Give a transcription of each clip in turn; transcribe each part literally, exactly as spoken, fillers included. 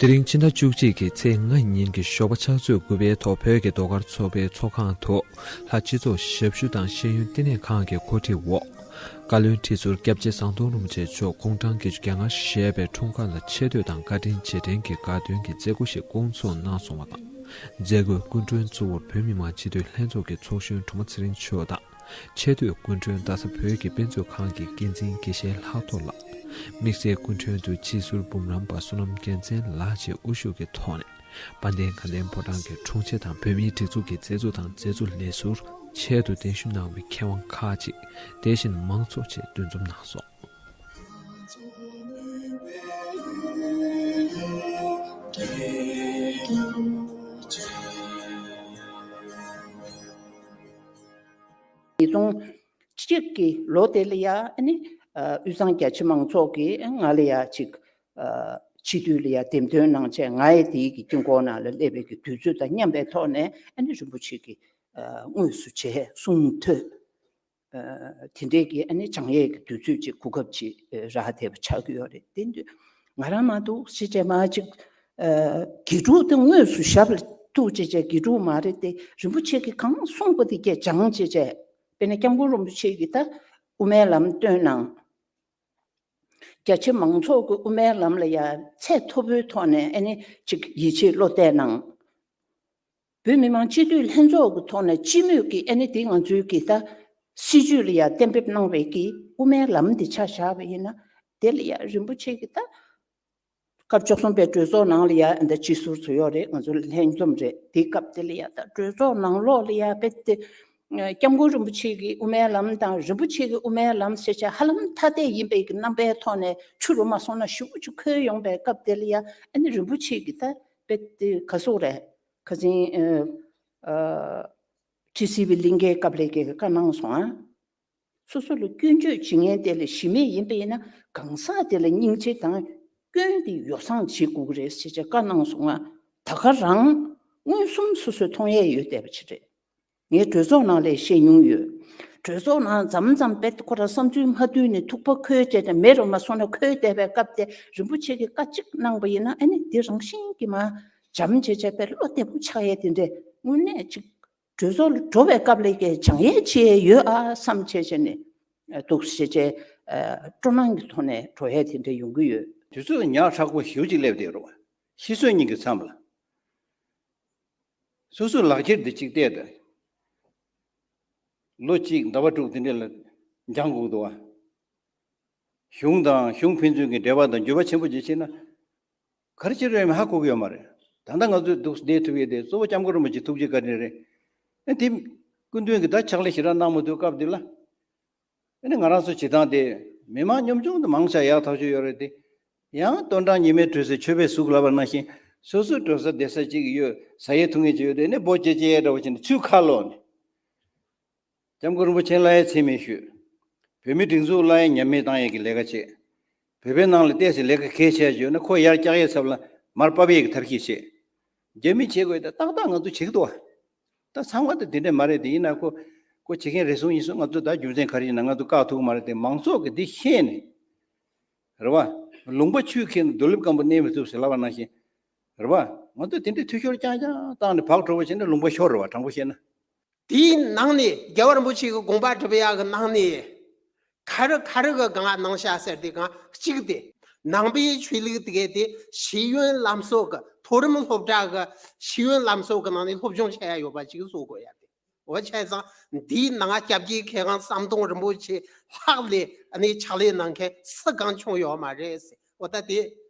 དེ་རིང་ཕྱི་ཟླ་བཅུ་གཅིག་གི་ཚེས་ལྔ་ཉིན་གྱི་ཞོགས་པ་ཕྱག་ཚོད་དགུ་པའི་ཐོག་བོད་ཀྱི་ཟློས་གར་ཚོགས་པའི་ཚོགས་ཁང་དུ། ལྷ་སྤྱི་ཚོགས་ཞབས་ཞུ་དང་ཤེས་ཡོན་བསྟི་གནས་ཁང་གི་གོ་སྒྲིག་འོག་བཀའ་བློན་ཁྲི་ཟུར་སྐྱབས་རྗེ་ཟམ་གདོང་རིན་པོ་ཆེ་མཆོག་དགུང་གྲངས་བརྒྱད་ཅུ་གྱ་ལྔ་བཞེས་པའི་འཁྲུངས་སྐར་ལ་ཆེ་བསྟོད་དང་བཀའ་དྲིན་རྗེས་དྲན་གྱི་དགའ་སྟོན་གྱི་མཛད་སྒོ་ཞིག་བསྐོང་ཚོགས་གནང་སོང་བ་དང་། མཛད་སྒོའི་སྐུ་མགྲོན་གཙོ་བོར་བོད་མི་མང་སྤྱི་འཐུས་ལྷན་ཚོགས་ཀྱི་ཚོགས་གཞོན་སྒྲོལ་མ་ཚེ་རིང་མཆོག་དང་། ཆེས་མཐོའི་སྐུ་མགྲོན་རྡ་ས་བོད་ཀྱི་དཔེ་མཛོད་ཁང་གི་འགན་འཛིན་དགེ་བཤེས་ལྷག་རྡོར་ལགས། དམིགས་བསལ་སྐུ་མགྲོན་དུ་སྤྱི་ཟུར་འབུམ་རམས་པ་བསོད་ནམས་རྒྱལ་མཚན་ལགས་བཅས་དབུ་བཞུགས་ཀྱི་ཐོག་ནས། དཔལ་ལྡན་དགའ་ལྡན་ཕོ་བྲང་གི་དྲུང་ཆེ་དང་བོད་མིའི་སྒྲིག་འཛུགས་ཀྱི་མཛད་གཙོ་དང་མཛད་གཙོ་ལས་ཟུར་ཆེད་དུ་གདན་ཞུ་གནང་བའི་མཁས་དབང་ཁག་ཅིག་དེ་བཞིན་མང་ཚོགས་བཅས་འདུ་འཛོམས་གནང་སོང་། ཉིས་སྟོང་གཅིག་གི་ལོ་དེ་ལ་ཡ་ཨ་ནི་ཨ་དབུས་གཙང་རྒྱ་ཆེ་མང་ཚོགས་ཀྱིས་ང་ལ་ཡ་ཅིག་ཨ་སྤྱི་འཐུས་ལ་ཡ་འདེམས་ཐོན་གནང་བྱས། ང་ཡི་དེའི་གི་དཀྱིལ་འཁོར་ནང་ལ་སླེབས་པའི་གི་དུས་ཚོད་དང་མཉམ་པའི་ཐོག་ནས་ཨ་ནི་རིན་པོ་ཆེ་གི་ཨ་དངོས་སུ་མཇལ་གསུང་ཐོས། ཨ་དེ་འདྲའི་གི་ཨ་ནི་བྱང་ཡས་ཀྱི་དུས་ཚོད་ཅིག་གོ་སྐབས་ཅིག་ཨ་རག་བསྡད་པ་ཆགས་ཀྱི་ཡོད་རེད། དེ་འདྲ་ང་རང་མ་གཏོགས་ཅི་བྱས་མ་ཅིག་ཨ་དགེ་ཕྲུག་དེ་དངོས་སུ་ཞབས་ལ་གཏུགས་ཅི་བྱས་དགེ་ཕྲུག་མ་རེད་དེ། རིན་པོ་ཆེ་གིས་གང་གསུངས་པ་དེ་སྐད་སྦྱངས་ཅི་བྱས། དཔེར་ན་སྐྱབས་མགོན་རིན་པོ་ཆེ་གིས་ད་དབུ་མའི་ལམ་སྟོན་གནང་། རྒྱ་ཆེ་མང་ཚོགས་ཀྱི་དབུ་མའི་ལམ་ལ་ཡ་ཚད་མཐོ་པོའི་ཐོག་ནས་ཨ་ནི་ཅིག་ཡིད་ཆེས་བློ་གཏད་གནང་། བོད་མི་མང་སྤྱི་འཐུས་ལྷན་ཚོགས་ཀྱི་ཐོག་ནས་སྤྱི་མོས་ཀྱིས་ཨ་ནི་དེ་ང་ཚོའི་གི་ད་སྲིད་བྱུས་ལ་ཡ་གཏན་འབེབས་གནང་བའི་གི་དབུ་མའི་ལམ་དེ་ཆ་བཞག་པ་ཡིན་ན། དེ་ལ་ཡ་རིན་པོ་ཆེ་གིས་ད་སྐབས་བཅུ་གསུམ་པའི་གྲོས་ཚོགས་ནང་ལ་ཡ་ཨ་ད་སྤྱི་ཟུར་ཚོ་ཡོད་རེད། ང་ཚོ་ལྷན་འཛོམས་རེད། དེའི་སྐབས་དེ་ལ་ཡ་ད་གྲོས་ཚོགས་ནང་ལོགས་ལ་ཡ་དཔེ་དེ་སྐྱབས་མགོན་རིན་པོ་ཆེ་གི་དབུ་མའི་ལམ་དང་རིན་པོ་ཆེ་གི་དབུ་མའི་ལམ་ཟེར་བྱས་ཧ་ལམ་ཐ་དད་ཡིན་པའི་གི་རྣམ་པའི་ཐོག་ནས་ཕྱི་རུ་མ་སོང་ན་ཞེ་པོ་ཅིག་འཁོད་ཡོང་པའི་སྐབས་དེ་ལ་ཡ་ཨ་ནི་རིན་པོ་ཆེ་གི་ད་དཔེ་དེ་ག་སོག་རེད། ཁ་སང་ཨ་ཨ་ཁྲི་སྲིད་པའི་གླིང་གའི་སྐབས་ལ་གི་བཀའ་གནང་སོང་ཨ། སོ་སོ་ལ་སྐྱོན་བརྗོད་བྱེད་མཁན་དེ་ལ་གཞི་མེད་ཡིན་པ་ཡིན་ན་གང་ཟག་དེ་ལ་སྙིང་རྗེ་དང་སྐྱོན་དེ་ཡོ་བསྲང་བྱེད་དགོས་ཀྱི་རེད་ཟེར་བྱས་བཀའ་གནང་སོང་ང་། ད་ག་རང་མངོན་སུམ་སོ་སོས་མཐོང་ཡས་ཡོད་བསྡད་པ་ཅིག་རེད། ངས་གྲོས་ཚོགས་ནང་ལ་བཤད་མྱོང་ཡོད། གྲོས་ཚོགས་ནང་མཚམས་མཚམས་དཔེ་ཁོ་རང་བསམ་ཚུལ་མ་བསྡུས་ནས་ཐུག་པ་ཁོལ་བྱས་ཏེ་མེད་རུ་མ་སོང་ན་ཁོལ་བསྡད་པའི་སྐབས་དེ་རིན་པོ་ཆེ་གིས་བཀའ་གཅིག་གནང་པ་ཡིན་ན་ཨ་ནི་འདི་རང་བཞིན་གྱིས་མ་འཇམ་བྱས་བྱས་དཔེ་བློ་བདེ་པོ་ཆགས་ཡས་དེ་འདྲས་དངོས་གནས་ཅིག་གྲོས་ཚོགས་ལ་འགྲོ་བའི་སྐབས་ལ་ཀྱི་སྦྱང་ཡས་བྱེད་ཡས་ཡོད་ཨ་བསམ་བྱས་བྱས་ནས་འདུག་ཟེར་བྱས་སྤྲོ་སྣང་གི་ཐོག་ནས་འགྲོ་ཡས་དེ་འདྲ་ཡོང་གི་ཡོད། དུས་ཚོད་ཉག་ཕྲ་པོ་ཞེ་པོ་ཅིག་སླེབས་བསྡད་རེད་བ། ཤི་གསོན་གཉིས་ཀྱི་མཚམས་ལ། སོ་སོའི་ལག་འཁྱེར་འདི་གཅིག་བལྟས་ཏེ། ལོ་གཅིག་ཟླ་བ་དྲུག་དེ་འདྲ་ལ་འགྱངས་དགོས་འདུག་བ། གཞུང་དང་གཞུང་ཕན་ཚུན་གྱི་འབྲེལ་བ་དང་འགྱུར་བ་ཆེན་པོ་ཅིག་ཕྱིན་ན། ག་རེ་བྱེད་རོགས་ཡོད་མེད་ཧ་གོ་གི་ཡོད་མ་རེད། ད་ལྟ་ང་ཚོས་འདུག་བསྡད་ཐུབ་ཡས་དེ་གཙོ་བོ་སྐྱབས་མགོན་རིན་པོ་ཆེ་ཐུགས་རྗེ་བཀའ་དྲིན་རེད། ཨ་དེ་སྐུ་མདུན་གྱིས་ད་ཕྱག་ལས་ཞེ་དྲག་གནང་མ་ཐུབ་སྐབས་དེ་ལ། ཨ་ནི་ང་རང་ཚོ་བྱེད་སྟངས་དེ་མི་མང་ཉམ་ཆུང་དུ་མང་ཆེ་ཡག་ཐག་ཆོད་ཡོད་རེད་དེ། ཡང་སྟོན་གྲངས་ཉི་མའི་དྲོད་ཟེར་མཆོད་པའི་གཟུགས་ལབ་པ་ནང་བཞིན་སོ་སོའི་འགྲོ་ས་བསྡད་ས་གཅིག་ཡོད། ཟ་ཡས་འཐུང་ཡས་གཅིག་ཡོད་དེ་ནི་འབོ་སྐྱེ་སྐྱེ་ཡས་འདྲ་བོ་བྱས་ནས་ཚུར་ཁ་ལོག་ནས། སྐྱབས་མགོན་རིན་པོ་ཆེ་ལ་ཡ་མཚན་སྨད་ཞུས། བོད་མིའི་སྒྲིག་འཛུགས་ལ་ཡ་ཉམས་མེད་བཏང་ཡས་ཀྱི་ལས་ཀ་བྱས། བོད་པའི་ནང་ལ་ཏོག་ཙམ་ལས་ཀ་གལ་ཆེ་ཡོད་ན་ཁོ་ཡར་བཀྱག་ཡས་ཚབ་ལ་མར་ཕབ་ཡས་ཀྱི་ཐབས་ཤེས་བྱས། རྒྱ་མི་བྱེད་དགོས་ད་ཏག་ཏག་ང་ཚོ་བྱེད་ཀྱི་འདུག་བ། ད་ཚང་མ་ད་དེ་འདྲས་མ་རེད་དེ་ཡིན་ན་ཁོ་ཁོ་བྱེད་མཁན་རེ་ཟུང་ཡིན་སོང་ང་ཚོ་ད་རྒྱུ་མཚན་ག་རེ་ཡིན་ན་ང་ཚོ་བཀག་ཐུབ་ཀྱི་མ་རེད་དེ་མང་ཚོགས་ཀྱིས་འདི་ཤེས་ནས། རེད་བ། ལུང་པ་ཆུས་ཁྱེར་ནས་རྡོ་ལེབ་སྐམ་པོ་གནས་མི་ཐུབ་ཟེར་ལབ་པ་ནང་བཞིན། རེད་བ། ང་ཚོ་དེ་འདྲའི་འཐུས་ཤོར་རྐྱང་རྐྱང་བཏང་ནས་བག་གྲོ་བོ་བྱས་ན་ལུང་པ་ཤོར་རེད་བ་དྲང་པོ་བཤད་ན། དེའི་ནང་ནས་རྒྱལ་བ་རིན་པོ་ཆེ་གི་དགོངས་པ་སྒྲུབ་ཡག་གི་ནང་ནས། ག་རེ་ག་རེ་གི་སྒང་གནང་བྱ་ཟེར་དེ་སྒང་གཅིག་དེ། ནང་པའི་ཆོས་ལུགས་དེ་གའི་དེ་ཤེས་ཡོན་ལམ་སྲོལ་གི་མཐོ་རིམ་སློབ་གྲྭ་གི་ཤེས་ཡོན་ལམ་སྲོལ་གི་ནང་ནས་སློབ་སྦྱོང་བྱེད་ཡ་ཡོད་པ་ཅིག་བཟོ་དགོས་ཡ་དེ། འོ་བྱས་ཙང་འདིའི་ནང་སྐྱབས་རྗེ་མཁས་དབང་ཟམ་གདོང་རིན་པོ་ཆེ་ལྷག་ལས་ཨ་ནི་ཕྱག་ལས་གནང་མཁན་སུ་གང་བྱུང་ཡོད་མ་རེད་ཟེར། འོ་ད་དེ་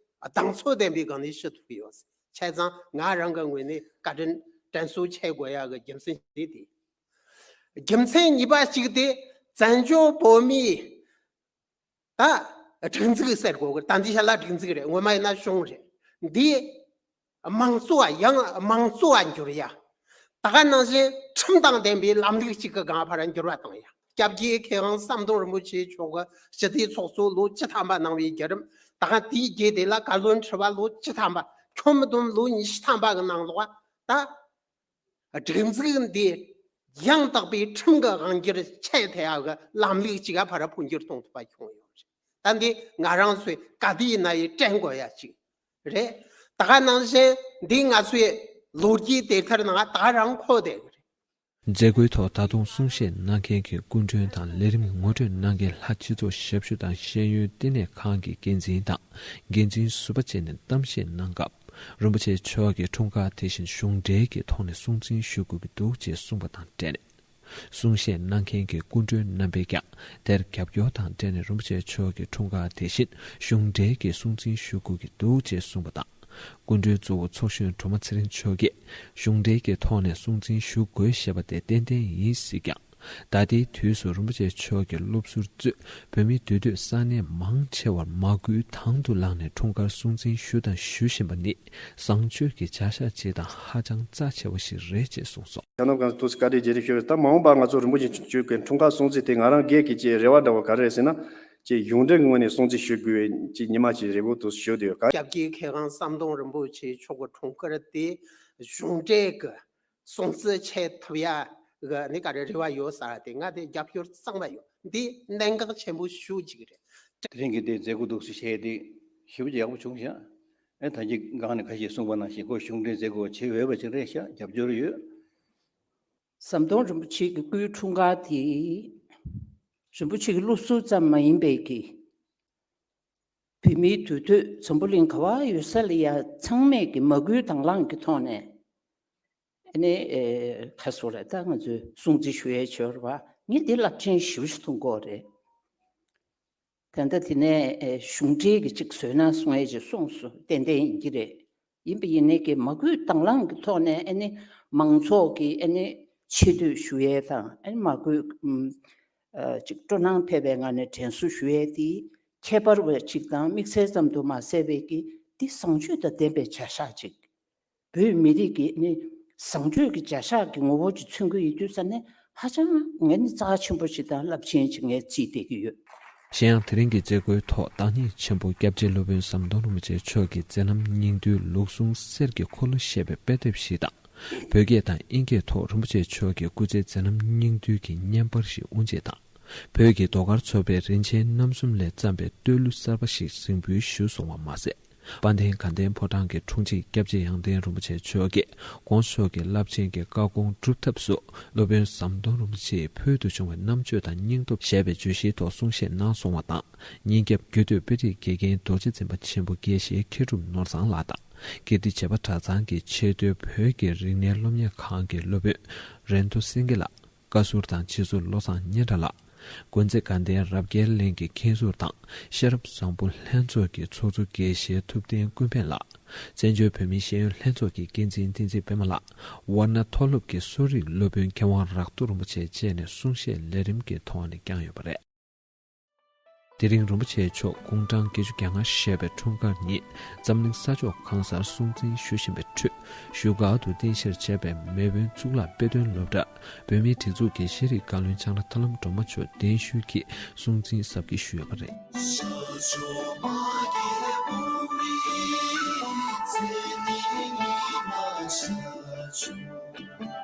གདེང་ཚོད་ལྡན་པའི་སྒང་ནས་ཞུ་ཐུབ་ཀྱི་ཡོད་ཟེར། བྱས་ཙང་ང་རང་གི་ངོས་ནས་བཀའ་དྲིན་དྲན་གསོ་བྱེད་དགོས་ཡ་གི་རྒྱུ་མཚན་དེ་དེ། རྒྱུ་མཚན་གཉིས་པ་གཅིག་དེ་བཙན་བྱོལ་བོད་མིའི་ད་སྒྲིག་འཛུགས་ཟེར་དགོས་གི་ད་འདི་ཤ་ལ་སྒྲིག་འཛུགས་རེད། ངོ་མ་ཡིན་ན་གཞུང་རེད། འདི་དམངས་གཙོ་བ་ཡང་དམངས་གཙོ་བ་འགྱུར་ཡ། ད་ག་ནང་བཞིན་ཁྲིམས་དང་ལྡན་པའི་ལམ་ལུགས་གཅིག་གི་སྒང་ཕར་འགྱུར་བ་བཏང་ཡ། སྐྱབས་རྗེ་མཁས་དབང་ཟམ་གདོང་རིན་པོ་ཆེ་མཆོག་གི་སྤྱི་འཐུས་ཚོགས་གཙོ་ལོ་བཅུ་ཐམ་པ་གནང་བའི་བརྒྱུད་རིམ། ད་ག་དེའི་རྗེས་དེ་ལ་བཀའ་བློན་ཁྲི་པ་ལོ་བཅུ་ཐམ་པ། ཁྱོན་བསྡོམས་ལོ་ཉི་ཤུ་ཐམ་པ་གི་ནང་ལོགས་ད། སྒྲིག་འཛུགས་འདི་ཡང་དག་པའི་ཁྲིམས་ཀྱི་དབང་སྒྱུར་ཆགས་ཐུབ་ཡག་གི་ལམ་ལུགས་ཅིག་ག་ཕར་འཕོ་འགྱུར་གཏོང་ཐུབ་པ་བྱུང་ཡོད་རེད། ད་འདི་ང་རང་ཚོས་ག་དུས་ཡིན་ན་ཡང་དྲན་དགོས་ཡ་ཅིག་རེད། ད་ག་ནང་བཞིན་འདི་ང་ཚོའི་ལོ་རྒྱུས་དེབ་ཐེར་ནང་ད་ག་རང་འཁོད་བསྡད་ཀྱི་རེད། མཛད་སྒོའི་ཐོག་ད་དུང་གསུང་བཤད་གནང་མཁན་གྱི་སྐུ་མགྲོན་དང་ལས་རིམ་ངོ་སྤྲོད་གནང་མཁན་ལྷ་སྤྱི་ཚོགས་ཞབས་ཞུ་དང་ཤེས་ཡོན་བསྟི་གནས་ཁང་གི་འགན་འཛིན་དང་འགན་འཛིན་ཟུར་པ་བཅས་ནས་གཏམ་བཤད་གནང་སྐབས། རིན་པོ་ཆེ་མཆོག་གིས་འཁྲུངས་སྐར་དེ་བཞིན་གཞུང་འབྲེལ་གྱི་ཐོག་ནས་སྲུང་བརྩི་ཞུ་དགོས་ཀྱི་འདུག་ཅེས་གསུངས་པ་དང་འབྲེལ་ནས། གསུང་བཤད་གནང་མཁན་གྱི་སྐུ་མགྲོན་རྣམ་པས་ཀྱང་དེར་རྒྱབ་སྐྱོར་དང་འབྲེལ་ནས་རིན་པོ་ཆེ་མཆོག་གི་འཁྲུངས་སྐར་དེ་བཞིན་གཞུང་འབྲེལ་གྱི་སྲུང་བརྩི་ཞུ་དགོས་ཀྱི་འདུག་ཅེས་གསུངས་པ་དང་། སྐུ་མགྲོན་གཙོ་བོ་ཚོགས་གཞོན་སྒྲོལ་མ་ཚེ་རིང་མཆོག་གིས་གཞུང་འབྲེལ་གྱི་ཐོག་ནས་སྲུང་བརྩི་ཞུ་དགོས་ཞེས་པ་དེ་ཏན་ཏན་ཡིན་སྲིད་ཀྱང་། ད་ལྟའི་དུས་སུ་རིན་པོ་ཆེ་མཆོག་གི་སློབ་ཟུར་གཙོས་བོད་མི་འདུས་སྡོད་ས་གནས་མང་ཆེ་བར་མ་སྐུལ་དང་དུ་བླངས་ནས་འཁྲུངས་སྐར་སྲུང་བརྩི་ཞུ་དང་ཞུ་བཞིན་པ་ནི་བཟང་སྤྱོད་ཀྱི་བྱ་གཞག་ཅིག་དང་ཧ་ཅང་རྩ་ཆེ་བ་ཞིག་རེད་ཅེས་གསུངས་སོང་། ཆ་ནམ་གང་དུས་བཀའ་དྲིན་རྗེས་དྲན་ཞུ་བའི་ད་མ་འོངས་པ་ང་ཚོ་རིན་པོ་ཆེ་མཆོག་གི་འཁྲུངས་སྐར་སྲུང་བརྩི་དེ་ང་རང་སྒེར་གྱི་ཅིག་རེ་བ་འདྲ་བོ་ག་རེ་རེད་ཟེར་ན། ཅིག་གཞུང་འབྲེལ་ངོས་ནས་སྲུང་བརྩི་ཞུ་དགོས་པའི་ཅིག་ཉི་མ་ཅིག་རེ་བོ་དུ་ཞུ་དུ་ཡོད་ག་སྐྱབས་རྗེ་མཁས་དབང་ཟམ་གདོང་རིན་པོ་ཆེ་མཆོག་གི་འཁྲུངས་སྐར་དེ་གཞུང་འབྲེལ་གྱི་སྲུང་བརྩི་བྱེད་ཐུབ་ཡ་གི་ནི་ག་རེ་རེ་བ་ཡོད་ས་དེ་ང་དེ་རྒྱབ་སྐྱོར་གཙང་མ་ཡོད། འདི་གནད་འགག་ཆེན་པོ་ཞེ་པོ་ཅིག་རེད། དེ་རིང་གི་དེ་མཛད་སྒོ་འདུག་སེ་བྱས་དེ་ཞེ་པོ་ཅིག་ཡག་པོ་བྱུང་ཤག་ཨེ་ད་གིན་སྒང་ནས་ཁ་ཤས་གསུངས་པ་ནང་བཞིན་ཁོ་གཞུང་འབྲེལ་མཛད་སྒོ་བྱེད་འོས་པ་ཅིག་རེད་ཤག་རྒྱབ་སྐྱོར་ཡོད། ཟམ་གདོང་རིན་པོ་ཆེ་གི་སྐུའི་འཁྲུངས་སྐར་དེ་རིན་པོ་ཆེ་གི་སློབ་ཟུར་ཙམ་མ་ཡིན་པའི་གི་བོད་མིའི་འདུས་སྡོད་འཛམ་བུ་གླིང་ག་བ་ཡོད་ས་ལ་ཡ་ཚང་མས་ཀྱི་མ་སྐུལ་དང་བླངས་ཀྱི་ཐོག་ནས་ཨ་ནི་ཨེ་ཁ་སོ་ལ་ད་ང་ཚོས་སྲུང་བརྩི་ཞུ་ཡས་བྱོས་ར་བ་ངས་འདི་རླབས་ཆེན་ཞེ་པོ་ཞིག་མཐོང་གི་ཡོད་རེད། ད་ལྟ་དེ་ནས་ཨེ་གཞུང་འབྲེལ་གྱི་ཅིག་བཟོས་ན་གསུང་ཡས་ཅིག་གསུངས་སོང་། ཏན་ཏན་ཡིན་གྱི་རེད། ཡིན་པ་ཡིན་ནའི་ཀྱི་མ་སྐུལ་དང་བླངས་ཀྱི་ཐོག་ནས་ཨ་ནི་མང་ཚོགས་ཀྱི་ཨ་ནི་ཆེ་བསྟོད་ཞུ་ཡས་དང་ཨ་ནི་མ་སྐུལ་ཨམ། ཨ་ཅིག་སྤྲོ་སྣང་འཕེལ་བའི་ངང་ནས་དྲན་གསོ་ཞུ་ཡས་དེ་ཁྱད་པར་བ་ཅིག་དང་དམིགས་བསལ་ཙམ་དུ་མ་ཟད་པའི་ཀྱི་འདི་བཟང་སྤྱོད་དང་ལྡན་པའི་བྱ་གཞག་ཅིག་བོད་མི་རིགས་ཀྱི་ནི་བཟང་སྤྱོད་ཀྱི་བྱ་གཞག་གི་ངོ་བོ་ཅིག་མཚོན་གྱི་ཡོད་དུས་ཙ་ནས་ཧ་ཅང་ངས་ནི་རྩ་ཆེན་པོ་ཞིག་དང་རླབས་ཆེན་ཞིག་ངས་བརྩིས་བསྡད་ཀྱི་ཡོད། གཞན་ཡང་དེ་རིང་གི་མཛད་སྒོའི་ཐོག་བདག་ཉིད་ཆེན་པོ་སྐྱབས་རྗེ་སློབ་དཔོན་ཟམ་གདོང་རིན་པོ་ཆེ་མཆོག་གི་མཛད་རྣམ་སྙིང་བསྡུས་ལུགས་ཟུང་གསེར་གྱི་འཁོར་ལོ་ཞེས་པའི་དཔེ་དེབ་ཞིག་དང་། བོད་སྐད་དང་དབྱིན་སྐད་ཐོག་རིན་པོ་ཆེ་མཆོག་གི་སྐུ་ཚེ་མཛད་རྣམ་སྙིང་བསྡུས་ཀྱི་བརྙན་པར་ཞིག་དབུ་འབྱེད་དང་། བོད་ཀྱི་ཟློས་གར་ཚོགས་པས་རིན་ཆེན་རྣམ་གསུམ་ལས་བརྩམས་པའི་བསྟོད་གླུ་གསར་པ་ཞིག་གཟིགས་འབུལ་ཞུས་སོང་བ་མ་ཟད། དཔལ་ལྡན་དགའ་ལྡན་ཕོ་བྲང་གི་དྲུང་ཆེ་སྐྱབས་རྗེ་ཡང་སྟེང་རིན་པོ་ཆེ་མཆོག་གིས་དགོངས་མཆོག་གི་རླབས་ཆེན་གྱི་བཀའ་དགོངས་སྒྲུབ་ཐབས་སུ་སློབ་དཔོན་ཟམ་གདོང་རིན་པོ་ཆེའི་ཕུལ་དུ་བྱུང་བའི་རྣམ་དཔྱོད་དང་སྙིང་སྟོབས་ཞེས་པའི་བརྗོད་གཞིའི་ཐོག་གསུང་བཤད་གནང་སོང་བ་དང་། ཉིན་རྒྱབ་རྒྱུད་སྟོད་དཔེ་ཁྲིད་དགེ་རྒན་རྡོ་རྗེ་འཛིན་པ་ཆེན་པོ་དགེ་བཤེས་མཁས་གྲུབ་ནོར་བཟང་ལགས་དང་། ཀིརྟི་བྱེས་པ་གྲྭ་ཚང་གི་ཆེས་མཐོའི་བོད་ཀྱི་རིག་གནས་སློབ་གཉེར་ཁང་གི་སློབ་དཔོན་རེན་ཐོ་སེང་གེ་ལགས། བཀའ་ཟུར་དང་སྤྱི་ཟུར་བློ་བཟང་སྙན་གྲགས་ལགས། དགོན་རྩེ་དགའ་ལྡན་རབ་རྒྱས་གླིང་གི་མཁན་ཟུར་དང་ཤེས་རབ་བཟང་པོ་ལྷན་ཚོགས་ཀྱི་ཚོགས་གཙོ་དགེ་བཤེས་ཐུབ་བསྟན་ཀུན་ཕན་ལགས། བཙན་བྱོལ་བོད་མིའི་ཤེས་ཡོན་ལྷན་ཚོགས་ཀྱི་འགན་འཛིན་བསྟན་འཛིན་པད་མ་ལགས། ཝར་ཎ་མཐོ་སློབ་ཀྱི་གསོ་རིག་སློབ་དཔོན་མཁས་དབང་རག་ཏུ་རིན་པོ་ཆེ་བཅས་ནས་གསུང་བཤད་ལས་རིམ་གྱི་ཐོག་ནས་བསྐྱངས་ཡོད་པ་རེད། དེ་རིང་རིན་པོ་ཆེ་མཆོག་དགུང་གྲངས་བརྒྱད་ཅུ་གྱ་ལྔ་བཞེས་པའི་འཁྲུངས་སྐར་ཉིན་འཛམ་གླིང་ས་ཕྱོགས་གང་སར་སྲུང་བརྩི་ཞུ་བཞིན་པའི་ཁྲོད། བཞུགས་སྒར་དུ་རྟེན་གཞིར་བྱས་པའི་མེས་དབོན་གཙུག་ལག་དཔེ་སྟོན་སློབ་གྲྭར་བོད་མིའི་སྒྲིག་འཛུགས་ཀྱི་ཤེས་རིག་བཀའ་བློན་ལྕམ་ལགས་ཐར་ལམ་སྒྲོལ་མ་མཆོག་གདན་ཞུས་ཀྱིས་སྲུང་བརྩི་གཟབ་རྒྱས་ཞུས་ཡོད་པ་རེད།